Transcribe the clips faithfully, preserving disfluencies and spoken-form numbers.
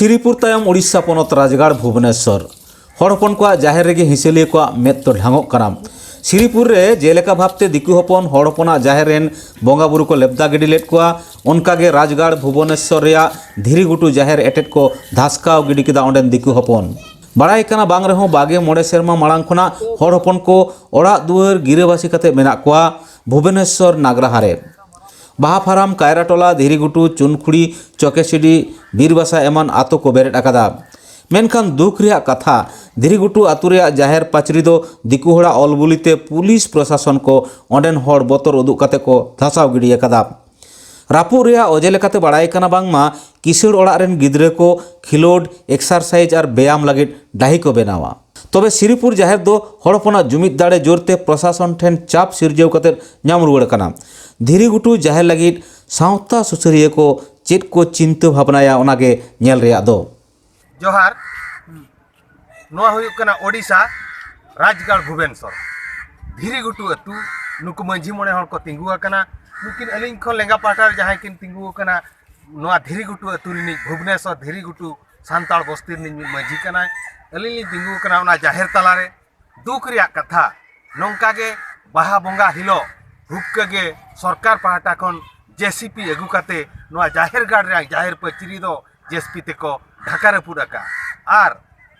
ᱥᱤᱨᱤᱯᱩᱨ ᱛᱟᱭᱚᱢ ᱩᱲᱤᱥᱥᱟ ᱯᱚᱱᱚᱛ ᱨᱟᱡᱽᱜᱟᱲ ᱵᱷᱩᱵᱽᱱᱮᱥᱚᱨ᱾ ᱦᱚᱲ ᱦᱚᱯᱚᱱ ᱠᱚᱣᱟᱜ ᱡᱟᱦᱮᱨ ᱨᱮᱜᱮ ᱦᱤᱥᱟᱹᱞᱤᱭᱟᱹ ᱠᱚᱣᱟᱜ ᱢᱮᱫ ᱫᱚ ᱰᱷᱟᱝᱚᱜ ᱠᱟᱱᱟ᱾ ᱥᱤᱨᱤᱯᱩᱨ ᱨᱮ ᱡᱮᱞᱮᱠᱟ ᱵᱷᱟᱵᱽᱛᱮ ᱫᱤᱠᱩ ᱦᱚᱯᱚᱱ ᱦᱚᱲ ᱦᱚᱯᱚᱱᱟᱜ ᱡᱟᱦᱮᱨ ᱨᱮᱱ ᱵᱚᱸᱜᱟ ᱵᱩᱨᱩ ᱠᱚ ᱞᱮᱵᱫᱟ ᱜᱤᱰᱤ ᱞᱮᱫ ᱠᱚᱣᱟ, ᱚᱱᱠᱟᱜᱮ ᱨᱟᱡᱽᱜᱟᱲ ᱵᱷᱩᱵᱽᱱᱮᱥᱚᱨ ᱨᱮᱭᱟᱜ ᱫᱷᱤᱨᱤᱜᱷᱩᱴᱩ ᱡᱟᱦᱮᱨ ᱮᱴᱮᱫ ᱠᱚ ᱫᱷᱟᱥᱠᱟᱣ ᱜᱤᱰᱤ ᱠᱮᱫᱟ ᱚᱸᱰᱮᱱ ᱫᱤᱠᱩ ᱦᱚᱯᱚᱱ᱾ ᱵᱟᱲᱟᱭ ᱠᱟᱱᱟ ᱵᱟᱝ ᱨᱮᱦᱚᱸ ᱵᱟᱜᱮ ᱢᱚᱬᱮ ᱥᱮᱨᱢᱟ ᱢᱟᱲᱟᱝ ᱠᱷᱚᱱᱟᱜ ᱦᱚᱲ ᱦᱚᱯᱚᱱ ᱠᱚ ᱚᱲᱟᱜ ᱫᱩᱣᱟᱹᱨ ᱜᱤᱨᱟᱹᱵᱟᱹᱥᱤ ᱠᱟᱛᱮ ᱢᱮᱱᱟᱜ ᱠᱚᱣᱟ ᱵᱷᱩᱵᱽᱱᱮᱥᱚᱨ ᱱᱟᱜᱽᱨᱟᱦᱟ ᱨᱮ᱾ ᱵᱟᱦᱟ ᱯᱷᱟᱨᱟᱢ, ᱠᱟᱭᱨᱟ ᱴᱚᱞᱟ, ᱫᱷᱤᱨᱤᱜᱷᱩᱴᱩ, ᱪᱩᱱᱠᱷᱩᱲᱤ, ᱪᱚᱠᱮᱥᱤᱰᱤ, ᱵᱤᱨᱵᱟᱥᱟ ᱮᱢᱟᱱ ᱟᱛᱳ ᱠᱚ ᱵᱮᱨᱮᱫ ᱟᱠᱟᱫᱟ᱾ ᱢᱮᱱᱠᱷᱟᱱ ᱫᱩᱠ ᱨᱮᱭᱟᱜ ᱠᱟᱛᱷᱟ, ᱫᱷᱤᱨᱤᱜᱷᱩᱴᱩ ᱟᱛᱳ ᱨᱮᱭᱟᱜ ᱡᱟᱦᱮᱨ ᱯᱟᱹᱪᱨᱤ ᱫᱚ ᱫᱤᱠᱩ ᱦᱚᱲᱟᱜ ᱚᱞ ᱵᱩᱞᱤᱛᱮ ᱯᱩᱞᱤᱥ ᱯᱨᱚᱥᱟᱥᱚᱱ ᱠᱚ ᱚᱸᱰᱮᱱ ᱦᱚᱲ ᱵᱚᱛᱚᱨ ᱩᱫᱩᱜ ᱠᱟᱛᱮ ᱠᱚ ᱫᱷᱟᱥᱟᱣ ᱜᱤᱰᱤ ᱟᱠᱟᱫᱟ᱾ ᱨᱟᱹᱯᱩᱫ ᱨᱮᱭᱟᱜ ᱚᱡᱮ ᱞᱮᱠᱟᱛᱮ ᱵᱟᱲᱟᱭ ᱠᱟᱱᱟ ᱵᱟᱝᱢᱟ ᱠᱤᱥᱟᱹᱬ ᱚᱲᱟᱜ ᱨᱮᱱ ᱜᱤᱫᱽᱨᱟᱹ ᱠᱚ ᱠᱷᱮᱞᱳᱰ, ᱮᱠᱥᱟᱨᱥᱟᱭᱤᱡᱽ ᱟᱨ ᱵᱮᱭᱟᱢ ᱞᱟᱹᱜᱤᱫ ᱰᱟᱹᱦᱤ ᱠᱚ ᱵᱮᱱᱟᱣᱟ᱾ ᱛᱚᱵᱮ ᱥᱤᱨᱤᱯᱩᱨ ᱡᱟᱦᱮᱨ ᱫᱚ ᱦᱚᱲ ᱦᱚᱯᱚᱱᱟᱜ ᱡᱩᱢᱤᱫ ᱫᱟᱲᱮ ᱡᱳᱨᱛᱮ ᱯᱨᱚᱥᱟᱥᱚᱱ ᱴᱷᱮᱱ ᱪᱟᱯ ᱥᱤᱨᱡᱟᱹᱣ ᱠᱟᱛᱮ ᱧᱟᱢ ᱨᱩᱣᱟᱹᱲ ᱟᱠᱟᱱᱟ᱾ ᱫᱷᱤᱨᱤᱜᱷᱩᱴᱩ ᱡᱟᱦᱮᱨ ᱞᱟᱹᱜᱤᱫ ᱥᱟᱶᱛᱟ ᱥᱩᱥᱟᱹᱨᱤᱭᱟᱹ ᱠᱚ ᱪᱮᱫ ᱠᱚ ᱪᱤᱱᱛᱟᱹ ᱵᱷᱟᱵᱽᱱᱟᱭᱟ, ᱚᱱᱟᱜᱮ ᱧᱮᱞ ᱨᱮᱭᱟᱜ ᱫᱚ᱾ ᱡᱚᱦᱟᱨ᱾ ᱱᱚᱣᱟ ᱦᱩᱭᱩᱜ ᱠᱟᱱᱟ ᱳᱰᱤᱥᱟ, ᱨᱟᱡᱽᱜᱟᱲ ᱵᱷᱩᱵᱮᱱᱥᱚᱨ, ᱫᱷᱤᱨᱤᱜᱷᱩᱴᱩ ᱟᱹᱛᱩ᱾ ᱱᱩᱠᱩ ᱢᱟᱹᱡᱷᱤ ᱢᱚᱬᱮ ᱦᱚᱲ ᱠᱚ ᱛᱤᱸᱜᱩ ᱟᱠᱟᱱᱟ᱾ ᱱᱩᱠᱤᱱ ᱟᱹᱞᱤᱧ ᱠᱷᱚᱱ ᱞᱮᱸᱜᱟ ᱯᱟᱦᱴᱟ ᱨᱮ ᱡᱟᱦᱟᱸᱭ ᱠᱤᱱ ᱛᱤᱸᱜᱩ ᱟᱠᱟᱱᱟ, ᱱᱚᱣᱟ ᱫᱷᱤᱨᱤᱜᱷᱩᱴᱩ ᱟᱹᱛᱩ ᱨᱤᱱᱤᱡ, ᱵᱷᱩᱵᱽᱱᱮᱥᱚᱨ ᱫᱷᱤᱨᱤᱜᱷᱩᱴᱩ ᱥᱟᱱᱛᱟᱲ ᱵᱚᱥᱛᱤ ᱨᱤᱱᱤᱡ ᱢᱤᱫ ᱢᱟᱹᱡᱷᱤ ᱠᱟᱱᱟᱭ᱾ ᱟᱹᱞᱤᱧ ᱞᱤᱧ ᱛᱤᱸᱜᱩ ᱟᱠᱟᱱᱟ ᱚᱱᱟ ᱡᱟᱦᱮᱨ ᱛᱟᱞᱟᱨᱮ᱾ ᱫᱩᱠ ᱨᱮᱭᱟᱜ ᱠᱟᱛᱷᱟ, ᱱᱚᱝᱠᱟ ᱜᱮ ᱵᱟᱦᱟ ᱵᱚᱸᱜᱟ ᱦᱤᱞᱳᱜ ᱦᱩᱠᱠᱟᱹ ᱜᱮ ᱥᱚᱨᱠᱟᱨ ᱯᱟᱦᱴᱟ ᱠᱷᱚᱱ ᱡᱮᱥᱤᱯᱤ ᱟᱹᱜᱩ ᱠᱟᱛᱮ ᱱᱚᱣᱟ ᱡᱟᱦᱮᱨ ᱜᱟᱲ ᱨᱮᱭᱟᱜ ᱡᱟᱦᱮᱨ ᱯᱟᱹᱪᱨᱤ ᱫᱚ ᱡᱮᱥᱤᱯᱤ ᱛᱮᱠᱚ ᱰᱷᱟᱠᱟ ᱨᱟᱹᱯᱩᱫ ᱟᱠᱟᱫᱼᱟ᱾ ᱟᱨ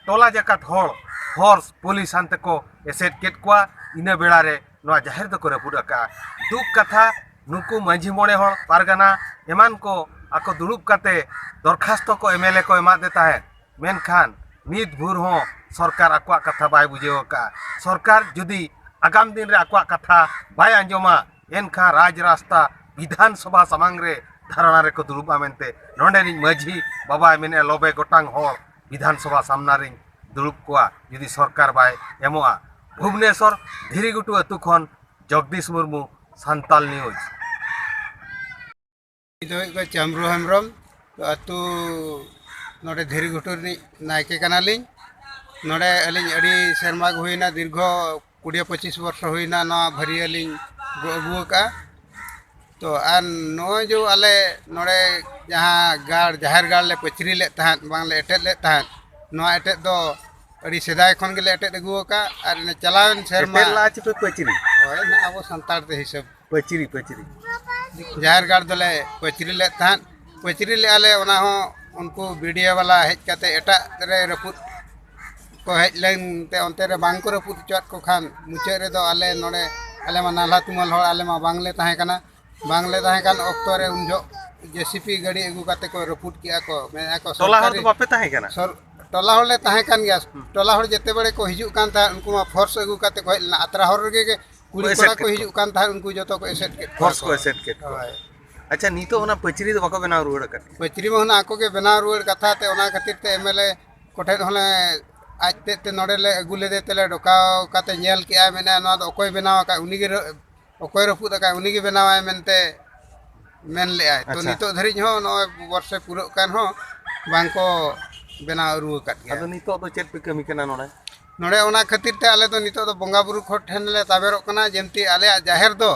ᱴᱚᱞᱟ ᱡᱟᱠᱟᱛ ᱦᱚᱲ ᱯᱷᱳᱨᱥ ᱯᱩᱞᱤᱥ ᱟᱱ ᱛᱮᱠᱚ ᱮᱥᱮᱫ ᱠᱮᱫ ᱠᱚᱣᱟ᱾ ᱤᱱᱟᱹ ᱵᱮᱲᱟ ᱨᱮ ᱱᱚᱣᱟ ᱡᱟᱦᱮᱨ ᱫᱚᱠᱚ ᱨᱟᱹᱯᱩᱫ ᱟᱠᱟᱫᱼᱟ᱾ ᱫᱩᱠ ᱠᱟᱛᱷᱟ, ᱱᱩᱠᱩ ᱢᱟᱹᱡᱷᱤ ᱢᱚᱬᱮ ᱦᱚᱲ, ᱯᱟᱨᱜᱟᱱᱟ ᱮᱢᱟᱱ ᱠᱚ ᱟᱠᱚ ᱫᱩᱲᱩᱵ ᱠᱟᱛᱮ ᱫᱚᱨᱠᱷᱟᱥᱛᱚ ᱠᱚ ᱮᱢᱮᱞᱮ ᱠᱚ ᱮᱢᱟᱫ ᱫᱮ ᱛᱟᱦᱮᱸᱫ, ᱢᱮᱱᱠᱷᱟᱱ ᱱᱤᱛ ᱵᱷᱳᱨ ᱦᱚᱸ ᱥᱚᱨᱠᱟᱨ ᱟᱠᱚᱣᱟᱜ ᱠᱟᱛᱷᱟ ᱵᱟᱭ ᱵᱩᱡᱷᱟᱹᱣ ᱟᱠᱟᱫᱼᱟ᱾ ᱥᱚᱨᱠᱟᱨ ᱡᱩᱫᱤ ᱟᱜᱟᱢ ᱫᱤᱱ ᱨᱮ ᱟᱠᱚᱣᱟᱜ ᱠᱟᱛᱷᱟ ᱵᱟᱭ ᱟᱸᱡᱚᱢᱟ, ᱮᱱᱠᱷᱟᱱ ᱨᱟᱡᱽ ᱨᱟᱥᱛᱟ ᱵᱤᱫᱷᱟᱱ ᱥᱚᱵᱷᱟ ᱥᱟᱢᱟᱝ ᱨᱮ ᱫᱷᱟᱨᱱᱟ ᱨᱮᱠᱚ ᱫᱩᱲᱩᱵᱼᱟ ᱢᱮᱱᱛᱮ ᱱᱚᱰᱮᱱᱤᱡ ᱢᱟᱹᱡᱷᱤ ᱵᱟᱵᱟᱭ ᱢᱮᱱᱮᱫᱼᱟ, ᱞᱚᱵᱮ ᱜᱚᱴᱟᱝ ᱦᱚᱲ ᱵᱤᱫᱷᱟᱱ ᱥᱚᱵᱷᱟ ᱥᱟᱢᱱᱟ ᱨᱤᱧ ᱫᱩᱲᱩᱵ ᱠᱚᱣᱟ, ᱡᱩᱫᱤ ᱥᱚᱨᱠᱟᱨ ᱵᱟᱭ ᱮᱢᱚᱜᱼᱟ᱾ ᱵᱷᱩᱵᱽᱱᱮᱥᱚᱨ, ᱫᱷᱤᱨᱤᱜᱷᱩᱴᱩ ᱟᱹᱛᱩ ᱠᱷᱚᱱ ᱡᱚᱜᱽᱫᱤᱥ ᱢᱩᱨᱢᱩ, ᱥᱟᱱᱛᱟᱞ ᱱᱤᱭᱩᱡᱽ᱾ ᱤᱧ ᱫᱚ ᱦᱩᱭᱩᱜ ᱠᱟᱱᱟ ᱪᱟᱢᱨᱩ ᱦᱮᱢᱵᱨᱚᱢ᱾ ᱛᱚ, ᱟᱹᱛᱩ ᱱᱚᱰᱮ ᱫᱷᱤᱨᱤᱜᱷᱩᱴᱩ ᱨᱤᱱᱤᱡ ᱱᱟᱭᱠᱮ ᱠᱟᱱᱟᱞᱤᱧ᱾ ᱱᱚᱰᱮ ᱟᱹᱞᱤᱧ ᱟᱹᱰᱤ ᱥᱮᱨᱢᱟ ᱜᱮ ᱦᱩᱭᱱᱟ, ᱫᱤᱨᱜᱷᱚ ᱠᱩᱲᱤ ᱯᱚᱸᱪᱤᱥ ᱵᱚᱨᱥᱚ ᱦᱩᱭᱱᱟ ᱱᱚᱣᱟ ᱵᱷᱟᱹᱨᱭᱟᱹ ᱞᱤᱧ ᱜᱚᱜ ᱟᱹᱜᱩ ᱟᱠᱟᱫᱼᱟ᱾ ᱛᱚ ᱟᱨ ᱱᱚᱜᱼᱚᱭ ᱡᱮ ᱟᱞᱮ ᱱᱚᱰᱮ ᱡᱟᱦᱟᱸ ᱜᱟᱲ, ᱡᱟᱦᱮᱨ ᱜᱟᱲ ᱞᱮ ᱯᱟᱹᱪᱨᱤ ᱞᱮᱫ ᱛᱟᱦᱮᱸᱫ, ᱵᱟᱝ ᱞᱮ ᱮᱴᱮᱫ ᱞᱮᱫ ᱛᱟᱦᱮᱸᱫ, ᱱᱚᱣᱟ ᱮᱴᱮᱫ ᱫᱚ ᱟᱹᱰᱤ ᱥᱮᱫᱟᱭ ᱠᱷᱚᱱ ᱜᱮᱞᱮ ᱮᱴᱮᱫ ᱟᱹᱜᱩ ᱟᱠᱟᱫ᱾ ᱟᱨ ᱪᱟᱞᱟᱣᱮᱱ ᱥᱮᱨᱢᱟ ᱮᱴᱮᱫ ᱞᱟᱜᱼᱟ ᱪᱮ ᱯᱮ ᱯᱟᱹᱪᱨᱤ? ᱦᱳᱭ, ᱱᱟ ᱟᱵᱚ ᱥᱟᱱᱛᱟᱲ ᱛᱮ ᱦᱤᱥᱟᱹᱵ ᱯᱟᱹᱪᱨᱤ, ᱯᱟᱹᱪᱨᱤ᱾ ᱡᱟᱦᱮᱨ ᱜᱟᱲ ᱫᱚᱞᱮ ᱯᱟᱹᱪᱨᱤ ᱞᱮᱫ ᱛᱟᱦᱮᱸᱫ᱾ ᱯᱟᱹᱪᱨᱤ ᱞᱮᱫᱼᱟ ᱞᱮ, ᱚᱱᱟ ᱦᱚᱸ ᱩᱱᱠᱩ ᱵᱤᱰᱤᱭᱳ ᱵᱟᱞᱟ ᱦᱮᱡ ᱠᱟᱛᱮ ᱮᱴᱟᱜ ᱨᱮ ᱨᱟᱹᱯᱩᱫ ᱠᱚ ᱦᱮᱡ ᱞᱮᱱ ᱛᱮ ᱚᱱᱛᱮ ᱨᱮ ᱵᱟᱝ ᱠᱚ ᱨᱟᱹᱯᱩᱫ ᱦᱚᱪᱚᱣᱟᱫ ᱠᱚ ᱠᱷᱟᱱ, ᱢᱩᱪᱟᱹᱫ ᱨᱮᱫᱚ ᱟᱞᱮ ᱱᱚᱰᱮ, ᱟᱞᱮ ᱢᱟ ᱱᱟᱞᱦᱟ ᱛᱩᱢᱟᱹᱞ ᱦᱚᱲ, ᱟᱞᱮ ᱢᱟ ᱵᱟᱝ ᱞᱮ ᱛᱟᱦᱮᱸ ᱠᱟᱱᱟ, ᱵᱟᱝ ᱞᱮ ᱛᱟᱦᱮᱸ ᱠᱟᱱ ᱚᱠᱛᱚ ᱨᱮ ᱩᱱ ᱡᱚᱦᱚᱜ ᱡᱮᱥᱤᱯᱤ ᱜᱟᱹᱰᱤ ᱟᱹᱜᱩ ᱠᱟᱛᱮ ᱠᱚ ᱨᱟᱹᱯᱩᱫ ᱠᱮᱜᱼᱟ ᱠᱚ, ᱢᱮᱱᱮᱫᱼᱟ ᱠᱚ ᱴᱚᱞᱟ ᱦᱚᱲ ᱫᱚ ᱥᱚᱨᱠᱟᱨᱤ ᱵᱟᱯᱮ ᱛᱟᱦᱮᱸ ᱠᱟᱱᱟ? ᱥᱚᱨ-, ᱴᱚᱞᱟ ᱦᱚᱲ ᱞᱮ ᱛᱟᱦᱮᱸ ᱠᱟᱱ ᱜᱮᱭᱟ᱾ ᱦᱩᱸ᱾ ᱴᱚᱞᱟ ᱦᱚᱲ ᱡᱮᱛᱮ ᱵᱮᱲᱮ ᱠᱚ ᱦᱤᱡᱩᱜ ᱠᱟᱱ ᱛᱟᱦᱮᱸᱫ, ᱩᱱᱠᱩ ᱢᱟ ᱯᱷᱳᱨᱥ ᱟᱹᱜᱩ ᱠᱟᱛᱮ ᱠᱚ ᱦᱮᱡ ᱞᱮᱱᱟ᱾ ᱟᱛᱨᱟ ᱦᱚᱨ ᱨᱮᱜᱮ ᱠᱩᱲᱤ ᱠᱚ ᱮᱥᱮᱫ ᱠᱚᱲᱟ ᱠᱚ ᱠᱮᱫ ᱠᱚᱣᱟ᱾ ᱦᱤᱡᱩᱜ ᱠᱟᱱ ᱛᱟᱦᱮᱸᱫ, ᱩᱱᱠᱩ ᱡᱚᱛᱚ ᱠᱚ ᱮᱥᱮᱫ ᱠᱮᱫ ᱠᱚᱣᱟ ᱯᱷᱳᱨᱥ ᱠᱚ᱾ ᱠᱚ ᱮᱥᱮᱫ ᱠᱮᱫ ᱠᱚᱣᱟ᱾ ᱦᱳᱭ᱾ ᱟᱪᱪᱷᱟ, ᱱᱤᱛᱚᱜ ᱚᱱᱟ ᱯᱟᱹᱪᱨᱤ ᱫᱚ ᱵᱟᱠᱚ ᱵᱮᱱᱟᱣ ᱨᱩᱣᱟᱹᱲ ᱟᱠᱟᱫ ᱯᱮᱭᱟ? ᱯᱟᱹᱪᱨᱤ ᱢᱟ ᱦᱩᱱᱟᱹᱝ ᱟᱠᱚ ᱜᱮ ᱵᱮᱱᱟᱣ ᱨᱩᱣᱟᱹᱲ ᱠᱟᱛᱷᱟ ᱛᱮ, ᱚᱱᱟ ᱠᱷᱟᱹᱛᱤᱨ ᱛᱮ ᱮᱢ ᱮᱞ ᱮ ᱠᱚᱴᱷᱮᱱ ᱦᱚᱸᱞᱮ, ᱟᱡ ᱛᱮᱫ ᱛᱮ ᱱᱚᱰᱮ ᱞᱮ ᱟᱹᱜᱩ ᱞᱮᱫᱮ ᱛᱮᱞᱮ ᱰᱚᱠᱟᱣ ᱠᱟᱛᱮ ᱧᱮᱞ ᱠᱮᱜᱼᱟ, ᱢᱮᱱᱮᱫᱼᱟ, "ᱱᱚᱣᱟ ᱫᱚ ᱚᱠᱚᱭ ᱵᱮᱱᱟᱣ ᱟᱠᱟᱫ? ᱩᱱᱤ ᱜᱮ ᱨᱟᱹ-, ᱚᱠᱚᱭ ᱨᱟᱹᱯᱩᱫ ᱟᱠᱟᱫ? ᱩᱱᱤ ᱜᱮ ᱵᱮᱱᱟᱣᱟᱭ" ᱢᱮᱱᱛᱮ ᱢᱮᱱ ᱞᱮᱜᱼᱟᱭ᱾ ᱛᱚ, ᱟᱪᱪᱷᱟ᱾ ᱱᱤᱛᱚᱜ ᱫᱷᱟᱹᱨᱤᱡ ᱦᱚᱸ ᱱᱚᱜᱼᱚᱭ ᱵᱚᱨᱥᱮ ᱯᱩᱨᱟᱹᱜ ᱠᱟᱱ ᱦᱚᱸ ᱵᱟᱝ ᱠᱚ ᱵᱮᱱᱟᱣ ᱟᱹᱨᱩ ᱟᱠᱟᱫ ᱜᱮᱭᱟ᱾ ᱟᱫᱚ ᱱᱤᱛᱚᱜ ᱫᱚ ᱪᱮᱫ ᱯᱮ ᱠᱟᱹᱢᱤ ᱠᱟᱱᱟ ᱱᱚᱰᱮ? ᱱᱚᱰᱮ ᱚᱱᱟ ᱠᱷᱟᱹᱛᱤᱨ ᱛᱮ ᱟᱞᱮ ᱫᱚ ᱱᱤᱛᱚᱜ ᱫᱚ ᱵᱚᱸᱜᱟ ᱵᱩᱨᱩ ᱠᱚ ᱴᱷᱮᱱ ᱞᱮ ᱛᱟᱵᱮᱨᱚᱜ ᱠᱟᱱᱟ, ᱡᱮᱢᱛᱤ ᱟᱞᱮᱭᱟᱜ ᱡᱟᱦᱮᱨ ᱫᱚ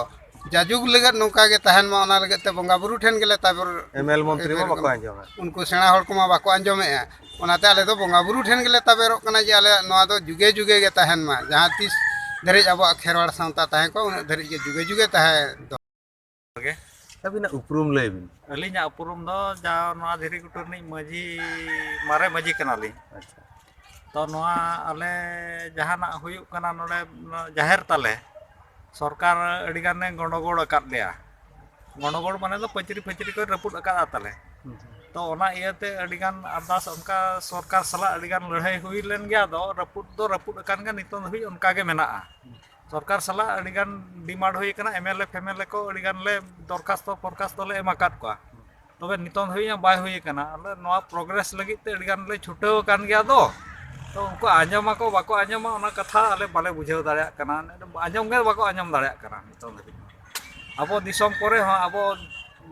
ᱡᱟᱡᱩᱜᱽ ᱞᱮᱠᱟ ᱱᱚᱝᱠᱟ ᱜᱮ ᱛᱟᱦᱮᱱ ᱢᱟ, ᱚᱱᱟ ᱞᱟᱹᱜᱤᱫ ᱛᱮ ᱵᱚᱸᱜᱟ ᱵᱩᱨᱩ ᱴᱷᱮᱱ ᱜᱮᱞᱮ ᱛᱟᱵᱮᱨ᱾ ᱮᱢ ᱮᱞ ᱢᱚᱱᱛᱨᱤ ᱢᱟ ᱵᱟᱠᱚ ᱟᱸᱡᱚᱢᱟ᱾ ᱩᱱᱠᱩ ᱥᱮᱬᱟ ᱦᱚᱲ ᱠᱚᱢᱟ ᱵᱟᱠᱚ ᱟᱸᱡᱚᱢᱮᱜᱼᱟ, ᱚᱱᱟᱛᱮ ᱟᱞᱮ ᱫᱚ ᱵᱚᱸᱜᱟ ᱵᱩᱨᱩ ᱴᱷᱮᱱ ᱜᱮᱞᱮ ᱛᱟᱵᱮᱨᱚᱜ ᱠᱟᱱᱟ ᱡᱮ ᱟᱞᱮᱭᱟᱜ ᱱᱚᱣᱟ ᱫᱚ ᱡᱩᱜᱮ ᱡᱩᱜᱮ ᱜᱮ ᱛᱟᱦᱮᱱ ᱢᱟ, ᱡᱟᱦᱟᱸ ᱛᱤᱥ ᱫᱷᱟᱹᱨᱤᱡ ᱟᱵᱚᱣᱟᱜ ᱠᱷᱮᱨᱣᱟᱲ ᱥᱟᱶᱛᱟ ᱛᱟᱦᱮᱸ ᱠᱚᱜ, ᱩᱱᱟᱹᱜ ᱫᱷᱟᱹᱨᱤᱡ ᱜᱮ ᱡᱩᱜᱮ ᱡᱩᱜᱮ ᱛᱟᱦᱮᱸ ᱫᱚ᱾ ᱜᱮ᱾ ᱟᱹᱵᱤᱱᱟᱜ ᱩᱯᱨᱩᱢ ᱞᱟᱹᱭ ᱵᱤᱱ᱾ ᱟᱹᱞᱤᱧᱟᱜ ᱩᱯᱨᱩᱢ ᱫᱚ ᱡᱟ ᱱᱚᱣᱟ ᱫᱷᱤᱨᱤ ᱜᱷᱩᱴᱩ ᱨᱤᱱᱤᱡ ᱢᱟᱹᱡᱷᱤ, ᱢᱟᱨᱮ ᱢᱟᱹᱡᱷᱤ ᱠᱟᱱᱟᱞᱤᱧ᱾ ᱟᱪᱪᱷᱟ᱾ ᱛᱚ ᱱᱚᱣᱟ ᱟᱞᱮ ᱡᱟᱦᱟᱱᱟᱜ ᱦᱩᱭᱩᱜ ᱠᱟᱱᱟ ᱱᱚᱰᱮ, ᱡᱟᱦᱮᱨ ᱛᱟᱞᱮ, ᱥᱚᱨᱠᱟᱨ ᱟᱹᱰᱤᱜᱟᱱᱮ ᱜᱚᱸᱰᱚᱜᱳᱲ ᱟᱠᱟᱫ ᱞᱮᱭᱟ᱾ ᱜᱚᱸᱰᱚᱜᱳᱲ ᱢᱟᱱᱮ ᱫᱚ ᱯᱟᱹᱪᱨᱤ ᱯᱷᱟᱹᱪᱨᱤ ᱠᱚᱭ ᱨᱟᱹᱯᱩᱫ ᱟᱠᱟᱫᱼᱟ ᱛᱟᱞᱮ᱾ ᱦᱩᱸ ᱦᱩᱸ᱾ ᱛᱚ ᱚᱱᱟ ᱤᱭᱟᱹᱛᱮ ᱟᱹᱰᱤᱜᱟᱱ ᱟᱨᱫᱟᱥ ᱚᱱᱠᱟ ᱥᱚᱨᱠᱟᱨ ᱥᱟᱞᱟᱜ ᱟᱹᱰᱤᱜᱟᱱ ᱞᱟᱹᱲᱦᱟᱹᱭ ᱦᱩᱭ ᱞᱮᱱ ᱜᱮᱭᱟ, ᱟᱫᱚ ᱨᱟᱹᱯᱩᱫ ᱫᱚ ᱨᱟᱹᱯᱩᱫ ᱟᱠᱟᱱ ᱜᱮᱭᱟ, ᱱᱤᱛᱚᱝ ᱫᱷᱟᱹᱵᱤᱡ ᱚᱱᱠᱟ ᱜᱮ ᱢᱮᱱᱟᱜᱼᱟ᱾ ᱥᱚᱨᱠᱟᱨ ᱥᱟᱞᱟᱜ ᱟᱹᱰᱤᱜᱟᱱ ᱰᱤᱢᱟᱱᱰ ᱦᱩᱭ ᱟᱠᱟᱱᱟ, ᱮᱢ ᱮᱞ ᱮ ᱯᱷᱮᱢᱮᱞᱮ ᱠᱚ ᱟᱹᱰᱤᱜᱟᱱ ᱞᱮ ᱫᱚᱨᱠᱷᱟᱥᱛᱚ ᱯᱷᱚᱨᱠᱟᱥᱛᱚ ᱞᱮ ᱮᱢ ᱟᱠᱟᱫ ᱠᱚᱣᱟ, ᱛᱚᱵᱮ ᱱᱤᱛᱚᱝ ᱫᱷᱟᱹᱵᱤᱡ ᱦᱚᱸ ᱵᱟᱭ ᱦᱩᱭ ᱟᱠᱟᱱᱟ᱾ ᱟᱞᱮ ᱱᱚᱣᱟ ᱯᱨᱚᱜᱽᱨᱮᱥ ᱞᱟᱹᱜᱤᱫ ᱛᱮ ᱟᱹᱰᱤᱜᱟᱱ ᱞᱮ ᱪᱷᱩᱴᱟᱹᱣ ᱟᱠᱟᱱ ᱜᱮᱭᱟ᱾ ᱟᱫᱚ ᱛᱚ ᱩᱱᱠᱩ ᱟᱸᱡᱚᱢᱟᱠᱚ ᱵᱟᱠᱚ ᱟᱸᱡᱚᱢᱟ, ᱚᱱᱟ ᱠᱟᱛᱷᱟ ᱟᱞᱮ ᱵᱟᱞᱮ ᱵᱩᱡᱷᱟᱹᱣ ᱫᱟᱲᱮᱭᱟᱜ ᱠᱟᱱᱟ, ᱟᱸᱡᱚᱢ ᱜᱮ ᱵᱟᱠᱚ ᱟᱸᱡᱚᱢ ᱫᱟᱲᱮᱭᱟᱜ ᱠᱟᱱᱟ ᱱᱤᱛᱚᱝ ᱫᱷᱟᱹᱵᱤᱡ᱾ ᱟᱵᱚ ᱫᱤᱥᱚᱢ ᱠᱚᱨᱮ ᱦᱚᱸ ᱟᱵᱚ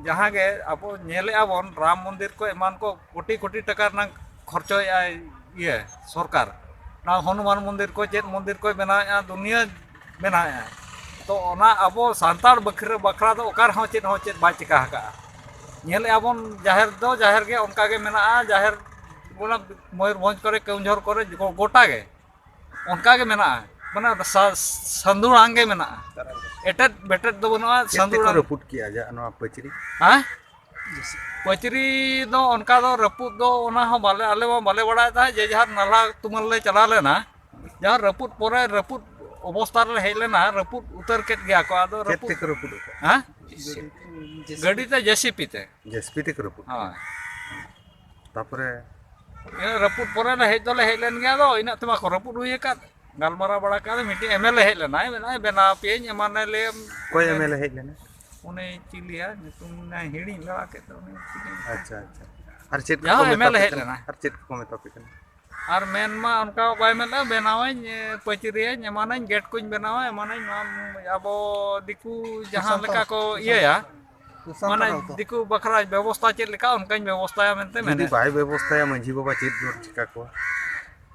ᱡᱟᱦᱟᱸ ᱜᱮ ᱟᱵᱚ ᱧᱮᱞᱮᱜᱼᱟ ᱵᱚᱱ, ᱨᱟᱢ ᱢᱚᱱᱫᱤᱨ ᱠᱚ ᱮᱢᱟᱱ ᱠᱚ ᱠᱳᱴᱤ ᱠᱳᱴᱤ ᱴᱟᱠᱟ ᱨᱮᱱᱟᱜ ᱠᱷᱚᱨᱪᱚᱭᱮᱜᱼᱟᱭ ᱤᱭᱟᱹ ᱥᱚᱨᱠᱟᱨ᱾ ᱚᱱᱟ ᱦᱚᱱᱩᱢᱟᱱ ᱢᱚᱱᱫᱤᱨ ᱠᱚ ᱪᱮᱫ ᱢᱚᱱᱫᱤᱨ ᱠᱚᱭ ᱵᱮᱱᱟᱣᱮᱜᱼᱟ, ᱫᱩᱱᱤᱭᱟᱹ ᱵᱮᱱᱟᱣᱮᱜᱼᱟ᱾ ᱚᱱᱟ ᱟᱵᱚ ᱥᱟᱱᱛᱟᱲ ᱵᱟᱠᱷᱨᱟ ᱵᱟᱠᱷᱨᱟ ᱫᱚ ᱚᱠᱟ ᱨᱮᱦᱚᱸ ᱪᱮᱫ ᱦᱚᱸ ᱪᱮᱫ ᱵᱟᱭ ᱪᱤᱠᱟ ᱟᱠᱟᱜᱼᱟ᱾ ᱧᱮᱞᱮᱫᱼᱟ ᱵᱚᱱ, ᱡᱟᱦᱮᱨ ᱫᱚ ᱡᱟᱦᱮᱨ ᱜᱮ ᱚᱱᱠᱟ ᱜᱮ ᱢᱮᱱᱟᱜᱼᱟ᱾ ᱡᱟᱦᱮᱨ ᱚᱱᱟ ᱢᱚᱭᱩᱨᱵᱷᱚᱸᱡᱽ ᱠᱚᱨᱮ, ᱠᱮᱣᱚᱱᱡᱷᱚᱨ ᱠᱚᱨᱮ, ᱜᱚ- ᱜᱚᱴᱟ ᱜᱮ ᱚᱱᱠᱟ ᱜᱮ ᱢᱮᱱᱟᱜᱼᱟ᱾ ᱢᱟᱱᱮ ᱥᱟ- ᱥᱟᱹᱱᱫᱩᱲᱟᱝ ᱜᱮ ᱢᱮᱱᱟᱜᱼᱟ, ᱮᱴᱮᱫ ᱵᱮᱴᱮᱫ ᱫᱚ ᱵᱟᱹᱱᱩᱜᱼᱟ᱾ ᱪᱮᱫ ᱛᱮᱠᱚ ᱥᱟᱹᱱᱫᱩᱲᱟᱝ᱾ ᱨᱟᱹᱯᱩᱫ ᱠᱮᱜᱼᱟ ᱡᱟ ᱱᱚᱣᱟ ᱯᱟᱹᱪᱨᱤ? ᱦᱮᱸ? ᱯᱟᱹᱪᱨᱤ ᱫᱚ ᱚᱱᱠᱟ ᱫᱚ ᱨᱟᱹᱯᱩᱫ ᱫᱚ ᱚᱱᱟ ᱦᱚᱸ ᱵᱟᱞᱮ, ᱟᱞᱮ ᱢᱟ ᱵᱟᱞᱮ ᱵᱟᱲᱟᱭ ᱛᱟᱦᱮᱸᱫ᱾ ᱡᱮ ᱡᱟᱦᱟᱸ ᱱᱟᱞᱦᱟ ᱛᱩᱢᱟᱹᱞ ᱞᱮ ᱪᱟᱞᱟᱣ ᱞᱮᱱᱟ, ᱡᱟᱦᱟᱸ ᱨᱟᱹᱯᱩᱫ ᱯᱚᱨᱮ ᱨᱟᱹᱯᱩᱫ ᱚᱵᱚᱥᱛᱟ ᱨᱮᱞᱮ ᱦᱮᱡ ᱞᱮᱱᱟ, ᱨᱟᱹᱯᱩᱫ ᱩᱛᱟᱹᱨ ᱠᱮᱫ ᱜᱮᱭᱟ ᱠᱚ᱾ ᱟᱫᱚ ᱪᱮᱫ ᱨᱟᱹᱯᱩᱫ ᱛᱮᱠᱚ ᱨᱟᱹᱯᱩᱫ ᱟᱠᱟᱫ? ᱦᱮᱸ? ᱜᱟᱹᱰᱤ ᱛᱮ, ᱡᱮᱥᱤᱯᱤ ᱛᱮ᱾ ᱡᱮᱥᱤᱯᱤ ᱛᱮᱠᱚ ᱨᱟᱹᱯᱩᱫ ᱠᱮᱫᱟ? ᱦᱳᱭ᱾ ᱛᱟᱯᱚᱨᱮ? ᱤᱱᱟᱹ ᱨᱟᱹᱯᱩᱫ ᱯᱚᱨᱮ ᱞᱮ ᱦᱮᱡ ᱫᱚᱞᱮ ᱦᱮᱡ ᱞᱮᱱ ᱜᱮᱭᱟ, ᱟᱫᱚ ᱤᱱᱟᱹᱜ ᱛᱮᱢᱟ ᱠᱚ ᱨᱟᱹᱯᱩᱫ ᱦᱩᱭ ᱟᱠᱟᱫ᱾ ᱜᱟᱞᱢᱟᱨᱟᱣ ᱵᱟᱲᱟ ᱠᱟᱛᱮ ᱢᱤᱫᱴᱤᱡ ᱮᱢᱮᱞᱮ ᱦᱮᱡ ᱞᱮᱱᱟᱭ, ᱢᱮᱱᱟᱭ, "ᱵᱮᱱᱟᱣ ᱯᱮᱭᱟᱹᱧ, ᱮᱢᱟᱱᱮ ᱞᱟᱹᱭᱟᱢ᱾" ᱚᱠᱚᱭ ᱮᱢᱮᱞᱮ ᱦᱮᱡ ᱞᱮᱱᱟ? ᱩᱱᱤ ᱪᱤᱞᱤᱭᱟ ᱧᱩᱛᱩᱢ, ᱚᱱᱟ ᱦᱤᱲᱤᱧ ᱞᱮᱣᱟ ᱠᱮᱫ ᱫᱚ ᱩᱱᱤ ᱪᱤᱞᱤ᱾ ᱟᱪᱪᱷᱟ, ᱟᱪᱪᱷᱟ᱾ ᱟᱨ ᱪᱮᱫ ᱡᱟᱦᱟᱸ ᱠᱚᱠᱚ ᱮᱢᱮᱞᱮ ᱢᱮᱛᱟ ᱯᱮ ᱦᱮᱡ ᱠᱟᱱᱟ? ᱞᱮᱱᱟ᱾ ᱟᱨ ᱪᱮᱫ ᱠᱚᱠᱚ ᱢᱮᱛᱟ ᱯᱮ ᱠᱟᱱᱟ? ᱟᱨ ᱢᱮᱱ ᱢᱟ ᱚᱱᱠᱟ ᱵᱟᱭ ᱢᱮᱱᱟ, "ᱵᱮᱱᱟᱣᱟᱹᱧ, ᱮ, ᱯᱟᱹᱪᱨᱤᱭᱟᱹᱧ, ᱮᱢᱟᱱᱟᱹᱧ, ᱜᱮᱴ ᱠᱚᱧ ᱵᱮᱱᱟᱣᱟ, ᱮᱢᱟᱱᱟᱹᱧ, ᱱᱚᱣᱟ ᱟᱵᱚ ᱫᱤᱠᱩ ᱡᱟᱦᱟᱸ ᱥᱟᱱᱛᱟᱲ, ᱞᱮᱠᱟ ᱠᱚ ᱥᱟᱱᱛᱟᱲ, ᱤᱭᱟᱹᱭᱟ, ᱥᱟᱱᱛᱟᱲ ᱢᱟᱱᱮ ᱦᱚᱲ ᱠᱚ᱾ ᱫᱤᱠᱩ ᱵᱟᱠᱷᱨᱟ ᱵᱮᱵᱚᱥᱛᱟ ᱪᱮᱫ ᱞᱮᱠᱟ, ᱚᱱᱠᱟᱧ ᱵᱮᱵᱚᱥᱛᱟᱭᱟ" ᱢᱮᱱᱛᱮ ᱡᱩᱫᱤ ᱢᱮᱱᱮᱫ᱾ ᱵᱟᱭ ᱵᱮᱵᱚᱥᱛᱟᱭᱟ, ᱢᱟᱹᱡᱷᱤ ᱵᱟᱵᱟ ᱪᱮᱫ ᱵᱚᱱ ᱪᱤᱠᱟ ᱠᱚᱣᱟ?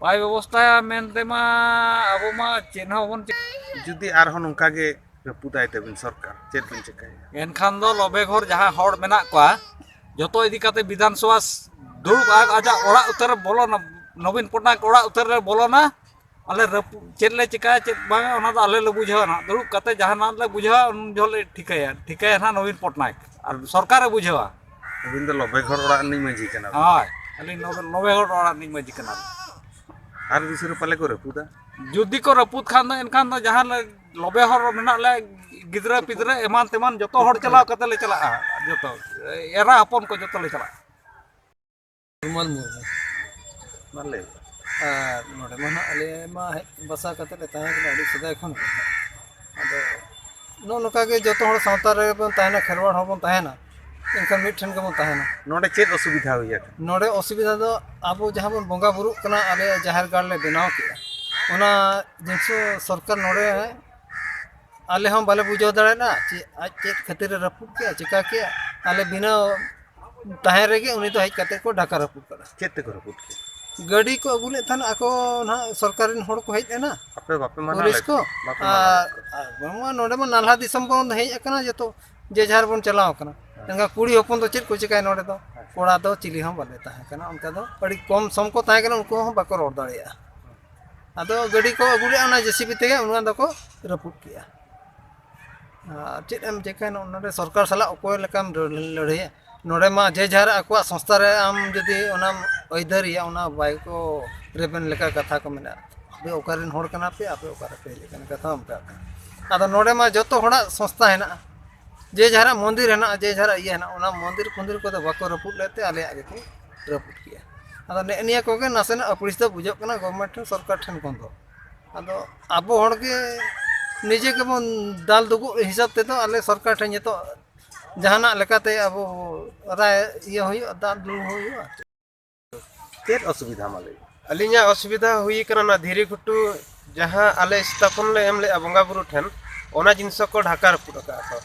ᱵᱟᱭ ᱵᱮᱵᱚᱥᱛᱟᱭᱟ ᱢᱮᱱᱛᱮ ᱢᱟ ᱟᱵᱚ ᱢᱟ ᱪᱮᱫ ᱦᱚᱸ ᱵᱟᱵᱚᱱ ᱪᱤᱠᱟᱹ᱾ ᱡᱩᱫᱤ ᱟᱨᱦᱚᱸ ᱱᱚᱝᱠᱟ ᱜᱮ ᱨᱟᱹᱯᱩᱫᱟᱭ ᱛᱟᱵᱤᱱ ᱥᱚᱨᱠᱟᱨ, ᱪᱮᱫ ᱵᱤᱱ ᱪᱤᱠᱟᱹᱭᱟ? ᱮᱱᱠᱷᱟᱱ ᱫᱚ ᱞᱚᱵᱮ ᱜᱷᱚᱨ ᱡᱟᱦᱟᱸᱭ ᱦᱚᱲ ᱢᱮᱱᱟᱜ ᱠᱚᱣᱟ, ᱡᱚᱛᱚ ᱤᱫᱤ ᱠᱟᱛᱮ ᱵᱤᱫᱷᱟᱱ ᱥᱚᱵᱷᱟ ᱫᱩᱲᱩᱵ, ᱟᱨ ᱟᱡᱟᱜ ᱚᱲᱟᱜ ᱩᱛᱟᱹᱨ ᱨᱮ ᱵᱚᱞᱚᱱᱟ, ᱱᱚᱵᱤᱱ ᱯᱚᱴᱱᱟᱭᱮᱠ ᱚᱲᱟᱜ ᱩᱛᱟᱹᱨ ᱨᱮ ᱵᱚᱞᱚᱱᱟ᱾ ᱟᱞᱮ ᱨᱟᱹᱯᱩᱫ, ᱪᱮᱫ ᱞᱮ ᱪᱤᱠᱟᱹᱭᱟ, ᱪᱮᱫ ᱵᱟᱝᱟ, ᱚᱱᱟ ᱫᱚ ᱟᱞᱮ ᱞᱮ ᱵᱩᱡᱷᱟᱹᱣᱟ ᱱᱟᱦᱟᱜ᱾ ᱫᱩᱲᱩᱵ ᱠᱟᱛᱮ ᱡᱟᱦᱟᱱᱟᱜ ᱞᱮ ᱵᱩᱡᱷᱟᱹᱣᱟ, ᱩᱱ ᱡᱚᱦᱚᱜ ᱞᱮ ᱴᱷᱤᱠᱟᱹᱭᱟ, ᱴᱷᱤᱠᱟᱹᱭᱟ ᱱᱟᱦᱟᱜ ᱱᱚᱵᱤᱱ ᱯᱚᱴᱱᱟᱭᱮᱠ᱾ ᱟᱨ ᱥᱚᱨᱠᱟᱨᱮ ᱵᱩᱡᱷᱟᱹᱣᱟ᱾ ᱟᱹᱵᱤᱱ ᱫᱚ ᱞᱚᱵᱮ ᱜᱷᱚᱨ ᱚᱲᱟᱜ ᱨᱤᱱᱤᱡ ᱢᱟᱹᱡᱷᱤ ᱠᱟᱱᱟ ᱵᱤᱱ᱾ ᱦᱳᱭ, ᱟᱹᱞᱤᱧ ᱞᱚᱵᱮ, ᱞᱚᱵᱮ ᱜᱷᱚᱨ ᱚᱲᱟᱜ ᱨᱤᱱᱤᱡ ᱢᱟᱹᱡᱷᱤ ᱠᱟᱱᱟ ᱞᱤᱧ᱾ ᱟᱨ ᱵᱤᱥᱤ ᱨᱮ ᱯᱟᱞᱮ ᱠᱚ ᱨᱟᱹᱯᱩᱫᱟ᱾ ᱡᱩᱫᱤ ᱠᱚ ᱨᱟᱹᱯᱩᱫ ᱠᱷᱟᱱ ᱫᱚ, ᱮᱱᱠᱷᱟᱱ ᱫᱚ ᱡᱟᱦᱟᱸ ᱞᱮ ᱞᱚᱵᱮ ᱦᱚᱨ ᱨᱮ ᱢᱮᱱᱟᱜ ᱞᱮ, ᱜᱤᱫᱽᱨᱟᱹ ᱯᱤᱫᱽᱨᱟᱹ ᱮᱢᱟᱱ ᱛᱮᱢᱟᱱ ᱡᱚᱛᱚ ᱦᱚᱲ ᱪᱟᱞᱟᱣ ᱠᱟᱛᱮ ᱞᱮ ᱪᱟᱞᱟᱜᱼᱟ᱾ ᱡᱚᱛᱚ ᱮᱨᱟ ᱦᱚᱯᱚᱱ ᱠᱚ ᱡᱚᱛᱚ ᱞᱮ ᱪᱟᱞᱟᱜᱼᱟ᱾ ᱨᱩᱢᱟᱞ ᱢᱩᱨᱢᱩ᱾ ᱢᱟ ᱞᱟᱹᱭ ᱢᱮ᱾ ᱟᱨ ᱱᱚᱰᱮ ᱢᱟ ᱱᱟᱦᱟᱜ ᱟᱞᱮ ᱢᱟ ᱦᱮᱡ ᱵᱟᱥᱟ ᱠᱟᱛᱮ ᱞᱮ ᱛᱟᱦᱮᱸ ᱠᱟᱱᱟ ᱟᱹᱰᱤ ᱥᱮᱫᱟᱭ ᱠᱷᱚᱱ ᱜᱮ᱾ ᱟᱫᱚ ᱱᱚᱜᱼᱚ ᱱᱚᱝᱠᱟ ᱜᱮ ᱡᱚᱛᱚ ᱦᱚᱲ ᱥᱟᱶᱛᱟ ᱨᱮᱵᱚᱱ ᱛᱟᱦᱮᱱᱟ, ᱠᱷᱮᱨᱣᱟᱲ ᱦᱚᱲ ᱵᱚᱱ ᱛᱟᱦᱮᱱᱟ, ᱮᱱᱠᱷᱟᱱ ᱢᱤᱫ ᱴᱷᱮᱱ ᱜᱮᱵᱚᱱ ᱛᱟᱦᱮᱱᱟ᱾ ᱱᱚᱰᱮ ᱪᱮᱫ ᱚᱥᱩᱵᱤᱫᱷᱟ ᱦᱩᱭ ᱟᱠᱟᱱᱟ? ᱱᱚᱰᱮ ᱚᱥᱩᱵᱤᱫᱷᱟ ᱫᱚ ᱟᱵᱚ ᱡᱟᱦᱟᱸ ᱵᱚᱱ ᱵᱚᱸᱜᱟ ᱵᱩᱨᱩᱜ ᱠᱟᱱᱟ, ᱟᱞᱮ ᱡᱟᱦᱮᱨ ᱜᱟᱲ ᱞᱮ ᱵᱮᱱᱟᱣ ᱠᱮᱜᱼᱟ, ᱚᱱᱟ ᱡᱤᱱᱤᱥ ᱥᱚᱨᱠᱟᱨ ᱱᱚᱰᱮ ᱟᱞᱮ ᱦᱚᱸ ᱵᱟᱞᱮ ᱵᱩᱡᱷᱟᱹᱣ ᱫᱟᱲᱮᱭᱟᱫᱟ, ᱪᱮᱫ ᱟᱡ ᱪᱮᱫ ᱠᱷᱟᱹᱛᱤᱨ ᱮ ᱨᱟᱹᱯᱩᱫ ᱠᱮᱜᱼᱟ, ᱪᱤᱠᱟ ᱠᱮᱜᱼᱟ᱾ ᱟᱞᱮ ᱵᱤᱱᱟᱹ ᱛᱟᱦᱮᱸ ᱨᱮᱜᱮ ᱩᱱᱤ ᱫᱚ ᱦᱮᱡ ᱠᱟᱛᱮ ᱠᱚ ᱰᱷᱟᱠᱟ ᱨᱟᱹᱯᱩᱫ ᱠᱟᱫᱟ᱾ ᱪᱮᱫ ᱛᱮᱠᱚ ᱨᱟᱹᱯᱩᱫ ᱠᱮᱜᱼᱟ? ᱜᱟᱹᱰᱤ ᱠᱚ ᱟᱹᱜᱩ ᱞᱮᱫ ᱛᱟᱦᱮᱱ ᱟᱠᱚ ᱱᱟᱦᱟᱜ, ᱥᱚᱨᱠᱟᱨ ᱨᱮᱱ ᱦᱚᱲ ᱠᱚ ᱦᱮᱡ ᱞᱮᱱᱟ, ᱟᱯᱮ ᱵᱟᱯᱮ ᱢᱟᱱᱟ ᱯᱩᱞᱤᱥ ᱞᱮᱫ ᱠᱚ᱾ ᱵᱟᱯᱮ ᱢᱟᱱᱟ ᱟᱨ ᱞᱮᱫ ᱠᱚᱣᱟ? ᱟᱨ ᱵᱟᱝᱢᱟ ᱱᱚᱰᱮ ᱢᱟ ᱱᱟᱞᱦᱟ ᱫᱤᱥᱚᱢ ᱵᱚᱱ ᱦᱮᱡ ᱟᱠᱟᱱᱟ, ᱡᱚᱛᱚ ᱡᱮ ᱡᱟᱦᱟᱨ ᱵᱚᱱ ᱪᱟᱞᱟᱣ ᱟᱠᱟᱱᱟ᱾ ᱮᱱᱠᱷᱟᱱ ᱠᱩᱲᱤ ᱦᱚᱯᱚᱱ ᱫᱚ ᱪᱮᱫ ᱠᱚ ᱪᱤᱠᱟᱹᱭᱟ ᱱᱚᱰᱮ ᱫᱚ? ᱠᱚᱲᱟ ᱫᱚ ᱪᱤᱞᱤ ᱦᱚᱸ ᱵᱟᱞᱮ ᱛᱟᱦᱮᱸ ᱠᱟᱱᱟ, ᱚᱱᱠᱟ ᱫᱚ ᱟᱹᱰᱤ ᱠᱚᱢ ᱥᱚᱢ ᱠᱚ ᱛᱟᱦᱮᱸ ᱠᱟᱱᱟ, ᱩᱱᱠᱩ ᱦᱚᱸ ᱵᱟᱠᱚ ᱨᱚᱲ ᱫᱟᱲᱮᱭᱟᱜᱼᱟ᱾ ᱟᱫᱚ ᱜᱟᱹᱰᱤ ᱠᱚ ᱟᱹᱜᱩ ᱞᱮᱫᱼᱟ ᱚᱱᱟ ᱡᱮᱥᱤᱵᱤ ᱛᱮᱜᱮ, ᱚᱱᱟ ᱫᱚᱠᱚ ᱨᱟᱹᱯᱩᱫ ᱠᱮᱜᱼᱟ᱾ ᱟᱨ ᱪᱮᱫ ᱮᱢ ᱪᱤᱠᱟᱹᱭᱟ, ᱱᱚᱰᱮ ᱥᱚᱨᱠᱟᱨ ᱥᱟᱞᱟᱜ ᱚᱠᱚᱭ ᱞᱮᱠᱟᱢ ᱞᱟᱹᱲᱦᱟᱹᱭᱟ? ᱱᱚᱰᱮ ᱢᱟ ᱡᱮ ᱡᱟᱦᱟᱨ ᱟᱠᱚᱣᱟᱜ ᱥᱚᱝᱥᱛᱷᱟ ᱨᱮ ᱟᱢ ᱡᱩᱫᱤ ᱚᱱᱟᱢ ᱟᱹᱭᱫᱟᱹᱨᱤᱭᱟ, ᱚᱱᱟ ᱵᱟᱭ ᱠᱚ ᱨᱮᱵᱮᱱ ᱞᱮᱠᱟ ᱠᱟᱛᱷᱟ ᱠᱚ ᱢᱮᱱᱟᱜᱼᱟ᱾ ᱟᱯᱮ ᱚᱠᱟᱨᱮᱱ ᱦᱚᱲ ᱠᱟᱱᱟ ᱯᱮ, ᱟᱯᱮ ᱚᱠᱟᱨᱮ ᱯᱮ ᱦᱮᱡ ᱟᱠᱟᱱᱟ, ᱠᱟᱛᱷᱟ ᱚᱱᱠᱟ ᱠᱟᱱᱟ᱾ ᱟᱫᱚ ᱱᱚᱰᱮ ᱢᱟ ᱡᱚᱛᱚ ᱦᱚᱲᱟᱜ ᱥᱚᱝᱥᱛᱷᱟ ᱦᱮᱱᱟᱜᱼᱟ, ᱡᱮ ᱡᱟᱦᱟᱨᱟᱜ ᱢᱚᱱᱫᱤᱨ ᱦᱮᱱᱟᱜᱼᱟ, ᱡᱮ ᱡᱟᱦᱟᱨᱟᱜ ᱤᱭᱟᱹ ᱦᱮᱱᱟᱜᱼᱟ, ᱚᱱᱟ ᱢᱚᱱᱫᱤᱨ ᱯᱷᱚᱱᱫᱤᱨ ᱠᱚᱫᱚ ᱵᱟᱠᱚ ᱨᱟᱹᱯᱩᱫ ᱞᱮᱫ ᱛᱮ ᱟᱞᱮᱭᱟᱜ ᱜᱮᱠᱚ ᱨᱟᱹᱯᱩᱫ ᱠᱮᱜᱼᱟ᱾ ᱟᱫᱚ ᱱᱮᱜᱼᱮ ᱱᱤᱭᱟᱹ ᱠᱚᱜᱮ ᱱᱟᱥᱮᱱᱟᱜ ᱟᱹᱯᱲᱤᱥ ᱫᱚ ᱵᱩᱡᱷᱟᱹᱜ ᱠᱟᱱᱟ ᱜᱚᱵᱷᱢᱮᱱᱴ ᱴᱷᱮᱱ, ᱥᱚᱨᱠᱟᱨ ᱴᱷᱮᱱ ᱠᱷᱚᱱ ᱫᱚ᱾ ᱟᱫᱚ ᱟᱵᱚ ᱦᱚᱲ ᱜᱮ ᱱᱤᱡᱮ ᱜᱮᱵᱚᱱ ᱫᱟᱞ ᱫᱩᱜᱩᱜ ᱦᱤᱥᱟᱹᱵ ᱛᱮᱫᱚ ᱟᱞᱮ ᱥᱚᱨᱠᱟᱨ ᱴᱷᱮᱱ ᱱᱤᱛᱚᱜ ᱡᱟᱦᱟᱱᱟᱜ ᱞᱮᱠᱟᱛᱮ ᱟᱵᱚ ᱨᱟᱭ ᱤᱭᱟᱹ ᱦᱩᱭᱩᱜᱼᱟ, ᱫᱟᱞ ᱫᱩᱜ ᱦᱩᱭᱩᱜᱼᱟ᱾ ᱪᱮᱫ ᱚᱥᱩᱵᱤᱫᱷᱟ ᱢᱟ ᱞᱟᱹᱭ ᱢᱮ? ᱟᱹᱞᱤᱧᱟᱜ ᱚᱥᱩᱵᱤᱫᱷᱟ ᱦᱩᱭ ᱠᱟᱱᱟ, ᱚᱱᱟ ᱫᱷᱤᱨᱤ ᱜᱷᱩᱴᱩ ᱡᱟᱦᱟᱸ ᱟᱞᱮ ᱥᱛᱷᱟᱯᱚᱱ ᱞᱮ ᱮᱢ ᱞᱮᱫᱼᱟ ᱵᱚᱸᱜᱟ ᱵᱩᱨᱩ ᱴᱷᱮᱱ, ᱚᱱᱟ ᱡᱤᱱᱤᱥ ᱠᱚ ᱰᱷᱟᱠᱟ ᱨᱟᱹᱯᱩᱫ ᱟᱠᱟᱫᱼᱟ ᱠᱚ᱾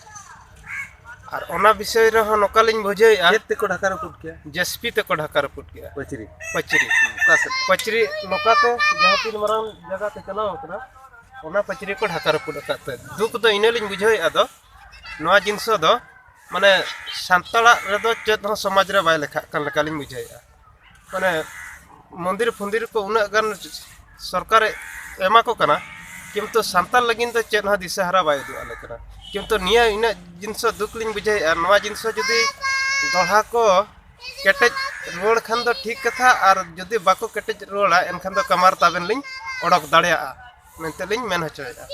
ᱟᱨ ᱚᱱᱟ ᱵᱤᱥᱚᱭ ᱨᱮᱦᱚᱸ ᱱᱚᱝᱠᱟ ᱞᱤᱧ ᱵᱩᱡᱷᱟᱹᱣᱮᱫᱼᱟ, ᱪᱮᱫ ᱛᱮᱠᱚ ᱰᱷᱟᱠᱟ ᱨᱟᱹᱯᱩᱫ ᱠᱮᱭᱟ? ᱡᱮᱥᱯᱤ ᱛᱮᱠᱚ ᱰᱷᱟᱠᱟ ᱨᱟᱹᱯᱩᱫ ᱠᱮᱫᱼᱟ᱾ ᱯᱟᱹᱪᱨᱤ? ᱯᱟᱹᱪᱨᱤ᱾ ᱚᱠᱟ ᱥᱮᱫ? ᱯᱟᱹᱪᱨᱤ ᱱᱚᱝᱠᱟᱛᱮ ᱡᱟᱦᱟᱸ ᱛᱤᱱ ᱢᱟᱨᱟᱝ ᱡᱟᱭᱜᱟ ᱛᱮ ᱪᱟᱞᱟᱣ ᱟᱠᱟᱱᱟ, ᱚᱱᱟ ᱯᱟᱹᱪᱨᱤ ᱠᱚ ᱰᱷᱟᱠᱟ ᱨᱟᱹᱯᱩᱫ ᱟᱠᱟᱫ ᱛᱮ ᱫᱩᱠ ᱫᱚ ᱤᱱᱟᱹ ᱞᱤᱧ ᱵᱩᱡᱷᱟᱹᱣᱮᱫᱼᱟ᱾ ᱫᱚ ᱱᱚᱣᱟ ᱡᱤᱱᱤᱥ ᱫᱚ ᱢᱟᱱᱮ ᱥᱟᱱᱛᱟᱲᱟᱜ ᱨᱮᱫᱚ ᱪᱮᱫ ᱦᱚᱸ ᱥᱚᱢᱟᱡᱽ ᱨᱮ ᱵᱟᱭ ᱞᱮᱠᱷᱟᱜ ᱠᱟᱱ ᱞᱮᱠᱟᱞᱤᱧ ᱵᱩᱡᱷᱟᱹᱣᱮᱫᱼᱟ᱾ ᱢᱟᱱᱮ ᱢᱚᱱᱫᱤᱨ ᱯᱷᱚᱱᱫᱤᱨ ᱠᱚ ᱩᱱᱟᱹᱜ ᱜᱟᱱ ᱥᱚᱨᱠᱟᱨᱮ ᱮᱢᱟ ᱠᱚ ᱠᱟᱱᱟ, ᱠᱤᱱᱛᱩ ᱥᱟᱱᱛᱟᱲ ᱞᱟᱹᱜᱤᱫ ᱫᱚ ᱪᱮᱫ ᱦᱚᱸ ᱫᱤᱥᱟᱹ ᱦᱟᱨᱟ ᱵᱟᱭ ᱩᱫᱩᱜ ᱟᱞᱮ ᱠᱟᱱᱟ᱾ ᱠᱤᱱᱛᱩ ᱱᱤᱭᱟᱹ ᱤᱱᱟᱹᱜ ᱡᱤᱱᱤᱥ ᱫᱩᱠ ᱞᱤᱧ ᱵᱩᱡᱷᱟᱹᱣᱮᱫᱼᱟ, ᱱᱚᱣᱟ ᱡᱤᱱᱤᱥ ᱡᱩᱫᱤ ᱫᱚᱦᱲᱟ ᱠᱚ ᱠᱮᱴᱮᱡ ᱨᱩᱣᱟᱹᱲ ᱠᱷᱟᱱ ᱫᱚ ᱴᱷᱤᱠ ᱠᱟᱛᱷᱟ, ᱟᱨ ᱡᱩᱫᱤ ᱵᱟᱠᱚ ᱠᱮᱴᱮᱡ ᱨᱩᱣᱟᱹᱲᱟ ᱮᱱᱠᱷᱟᱱ ᱫᱚ ᱠᱟᱢᱟᱨ ᱛᱟᱵᱮᱱ ᱞᱤᱧ ᱚᱰᱚᱠ ᱫᱟᱲᱮᱭᱟᱜᱼᱟ ᱢᱮᱱᱛᱮ ᱞᱤᱧ ᱢᱮᱱ ᱦᱚᱪᱚᱭᱮᱫᱼᱟ᱾